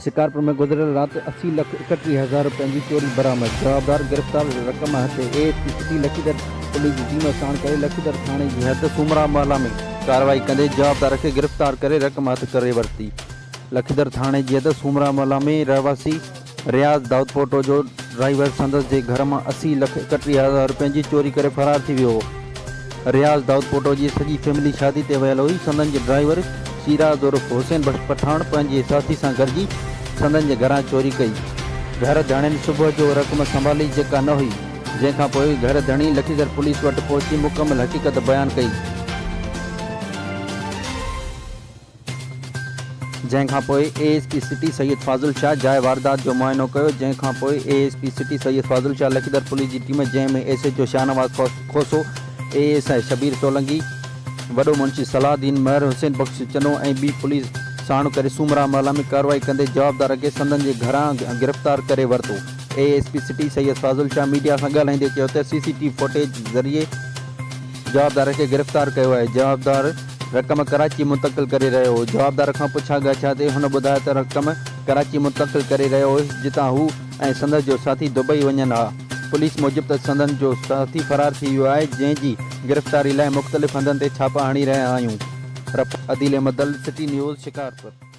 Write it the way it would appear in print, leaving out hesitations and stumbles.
شڪارپور ۾ گذريل رات 80 لک 31 هزار رپين جي چوري برآمد، جوابدار گرفتار، رقم هٿ، A S P city Lakhidar police جي ٽيم ساڻ ڪري لکيدر ٿاڻي جي حد سومرا محلا ۾ ڪارروائي ڪندي جوابدار کي گرفتار ڪري رقم هٿ ڪري ورتي. لکيدر ٿاڻي جي حد سومرا محلا ۾ رهواسي رياض دائودپوٽو جو ڊرائيور سندس جي گهر مان 80 لک 31 هزار رپين جي چوري ڪري فرار ٿي ويو هو. رياض دائودپوٽو جي سڄي فيملي شادي تي ويل هئي، سندن جي ڊرائيور شيراز عرف حسين بخش پٺاڻ پنهنجي ساٿي سان گڏجي سندن جي گهران چوري ڪئي. گهر ڌڻين صبح جو رقم سنڀالي جيڪا نه هئي، جنهن کان پوء گهر ڌڻي لکيدر پوليس وٽ پهچي مڪمل حقيقت بيان ڪئي. جنهن کان پوء A S P city Syed Fazil Shah جاء واردات جو معائنو ڪيو، جنهن کان پوء A S P city Syed Fazil Shah Lakhidar police جي ٽيم جنهن ۾ S H O Shahnawaz Khoso, A S I Shabbir Solangi, وڏو منشي صلاح الدين مهر، حسين بخش چنو ۽ ٻي پوليس ساڻ ڪري سومرا محلا ۾ ڪارروائي ڪندي جوابدار کي سندن جي گهران گرفتار ڪري ورتو. A S P city Syed Fazil Shah media سان ڳالهائيندي چيو ته سي سي ٽي وي فوٽيج ذريعي جوابدار کي گرفتار ڪيو آهي، جوابدار رقم ڪراچي منتقل ڪري رهيو هو، جوابدار کان پڇا ڳاڇا تي هن ٻڌايو ته رقم ڪراچي منتقل ڪري رهيو هيس جتان هو ۽ سندس جو ساٿي دبئي وڃن ها، پوليس موجب ته سندن جو ساٿي فرار ٿي ويو آهي جنهن جي گرفتاري لاء مختلف هنڌن تي ڇاپا هڻي رهيا آهيون، report, Adeel Ahmed Dal, city news, Shikarpur.